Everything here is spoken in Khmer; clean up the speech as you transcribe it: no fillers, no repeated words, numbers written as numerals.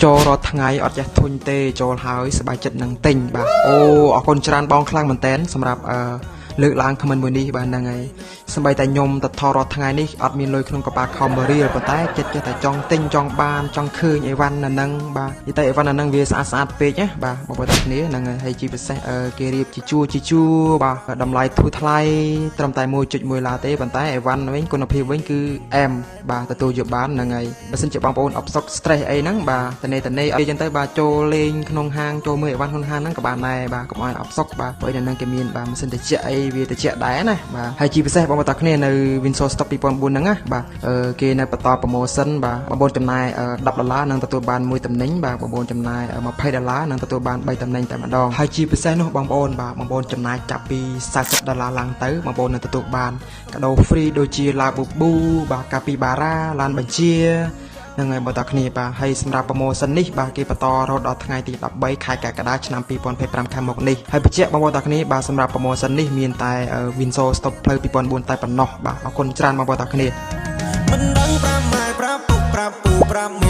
ចូលរាល់ថ្ងៃអត់ចេះធុញទេចូលហើយសប្បាយចិត្តនឹងទិញបាទអូអរគុណច្រើនបងខ្លាំងមែនតែនសម្រាប់អឺលើកឡើង comment មួយនេះបាទហ្នឹងហើយសម្បីតែខ្ញុំទៅថតរាល់ថ្ងៃនេះអត់មានលុយក្នុងកប៉ាល់ខំរៀលប៉ុន្តែចិត្តចេះតែចង់ទិញចង់បានចង់ឃើញអីវ៉ាន់នៅហ្នឹងបាទនិយាយទៅអីវ៉ាន់នៅហ្នឹងវាស្អាតស្អាតពេកណាបាទបងប្អូនទាំងគ្នាហ្នឹងហើយហើយជាពិសេសអឺគេរៀបជាជួរជាជួរបាទតម្លៃធូរថ្លៃត្រឹមតែ1.1ឡាទេប៉ុន្តែអីវ៉ាន់វិញគុណភាពវិញគឺអែមបាទទទួលយកបានហ្នឹងហើយបើសិនជាបងប្អូនអផ្សុក stress អីហ្នឹងបាទតនេតនេអីចឹងទៅបាទចូលលេងក្នុងហាងចូលមើលអីវ៉ាន់ក្នុងហាងហ្នឹងក៏បានដែរបាទកុំឲ្យអផ្សុកបាទព្រោះនៅហ្នឹងគេមានបាទម៉ាស៊ីនត្រជាក់អីវាត្រជាក់ដែរណាបាទហើយជាពិសេសបងប្អូនទាំងគ្នានៅ Windsor Stock 2004ហ្នឹងណាបាទអឺគេនៅបន្ត promotion បាទបងប្អូនចំណាយ10ដុល្លារនឹងទទួលបានមួយតំណែងបាទបងប្អូនចំណាយ20ដុល្លារនឹងទទួលបាន3តំណែងតែម្ដងហើយជាពិសេសនោះបងប្អូនបាទបងប្អូនចំណាយចាប់ពី40ដុល្លារឡើងទៅបងប្អូននឹងទទួលបានកាដូ free ដូចជា Labubu បាទកាពីបារ៉ាឡានបញ្ជាហ្នឹងហើយបងតាគ្នាបាទហើយសម្រាប់ promotion នេះបាទគេបន្តរហូតដល់ថ្ងៃទី13ខែកក្កដាឆ្នាំ2025ខាងមុខនេះហើយបញ្ជាក់បងប្អូនតាគ្នាបាទសម្រាប់ promotion នេះមានតែ Windsor Stop ផ្លូវ2004តែប៉ុណ្ណោះបាទអរគុណច្រើនបងប្អូនតាគ្នា មិនដឹងប្រាប់ម៉ែប្រាប់ពុកប្រាប់ពូប្រាប់